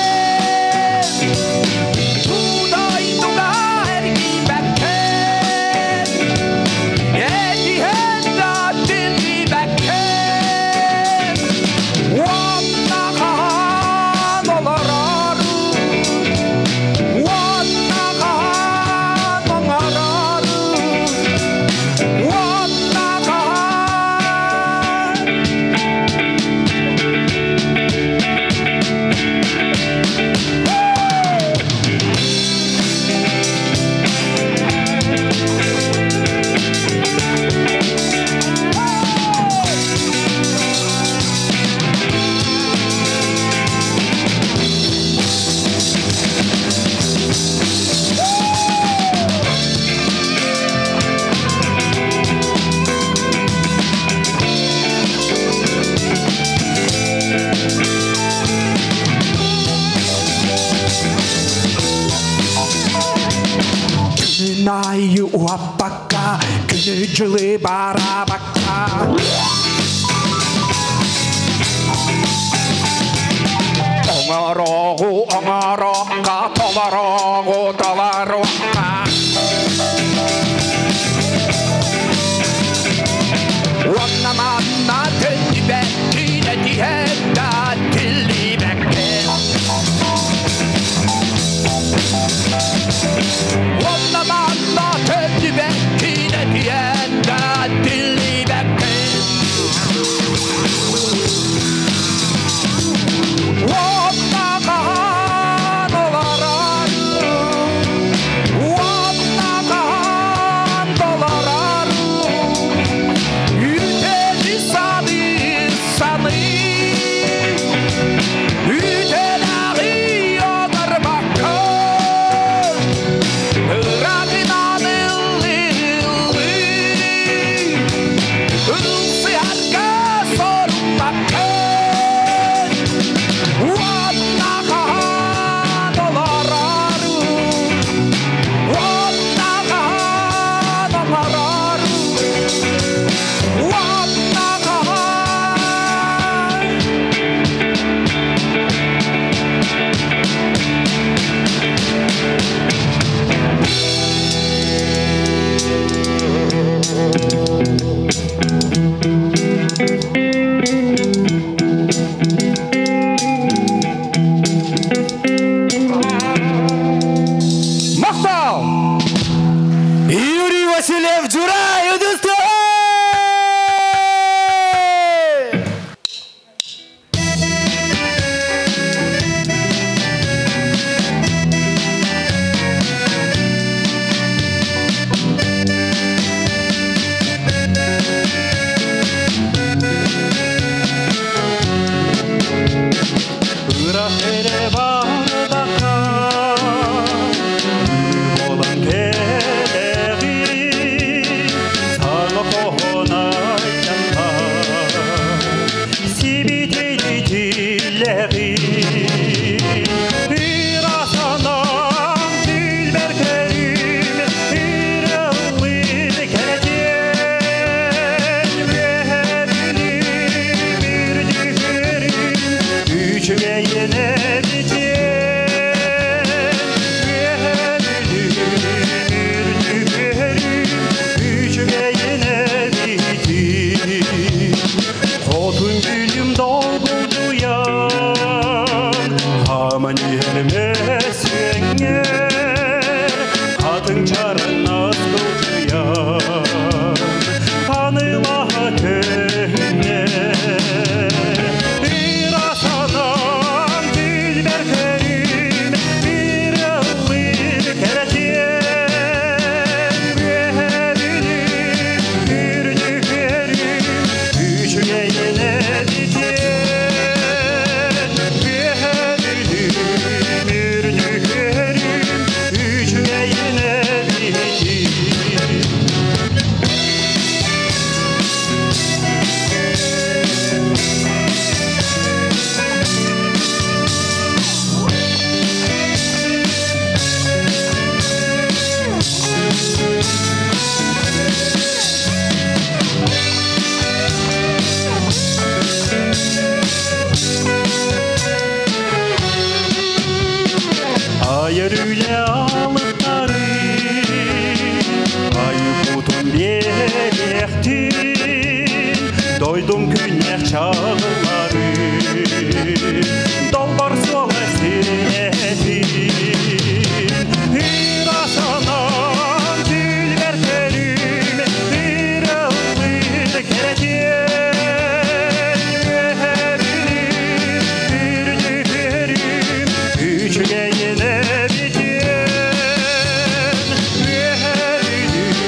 бу дойдуга эргийбэккин, этиһэн да тиллибэккин. Уоннахан олорору, уоннахан оҥорору, уоннахан. Күн аайы уһаппакка, күнү дьылы бараабакка. Оҥорооҕу оҥороохха, толорооҕу толоруохха. Уонна манна төннүбэккин, этиһэн да тиллибэккин. Уонна манна төннүбэккин, этиһэн да тиллибэккин. Уоннахан олорору, уоннахан толорору, үтэни саныы саныы, үтэлэҕи оҥорбаккын, ырааҕынан ыллыы ыллыы, ылсыһарга соруммаккын. Уоннахан олорору, уоннахан оҥорору, уоннахан. Махтал! Юрий Васильев Дьурай ытыс тыаһа! Ыраах эрэ бардахха, буолан кэлэҕин. Сүрэхтин дойдум күннэх чағылары Долбар суола сирэтин Ырасанан түлбер көрүм Ырыллыр кэрэтиэн Үөһэбүлүм үрдүкөрүм Үчүгэйине битиэн Үөһэбүлүм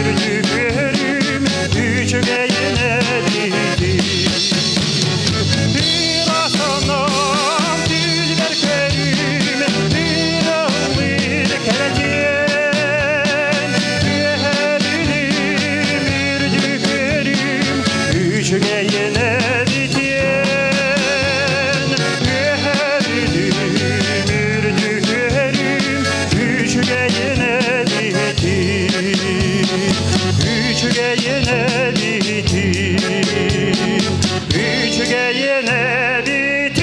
үрдүкөрүм Үчүгэйине битиэн Ырасанан түлбер көрүм Ырыллыр кэрэтиэн Үөһэбүлүм үрдүкөрүм Үчүгэйине битиэн Үөһэбүлүм үрдүкөрүм Үчүгэйине битиэн Үчүгэйине битиэн Үчүгэйине битиэн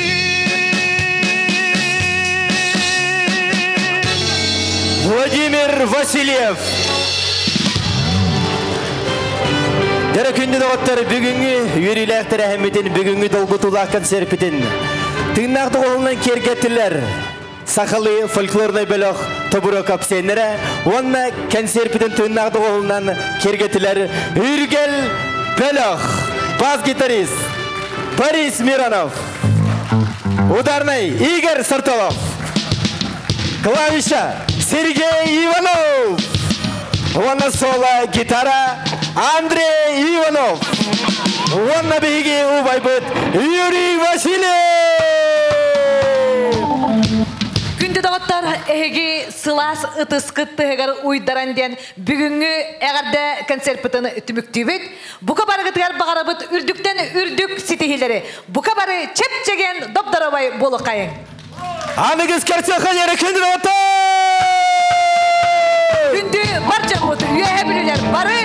Владимир Васильев. Дөрө күндү доҕоттор бүгүҥҥү үөрүүлээх тэрээһиммитин бүгүҥҥү долгутуулаах концерпитин тыыннаах доҕуһуолунан киэргэттилэр сахалыы фольклорнай бөлөх Тобуруокап сиэннэрэ уонна концерпитин тыыннаах доҕуһуолунан киэргэттилэр Үргэл бөлөх бас-гитарист Борис Миронов, ударный Игорь Сартолов, клавиша Сергей Иванов, уонна соло гитара Андрей Иванов, уонна биһиги убайбыт Юрий Васильев. Күндү доҕоттор, эһиги сылаас ытыскыт тыаһыгар уйдаран диэн бүгүҥҥү эҕэрдэ концерпытын түмүктүүбүт. Бука барыгытыгар баҕарабыт үрдүктэн үрдүк ситиһиилэри. Бука бары чэп-чэгиэн доп-доруобай буолуоххайыҥ. Аныгыс көрсүөххэ диэри күндү доҕоттор! Күндү бар дьоммут, үөһэ бүлүүлэр бары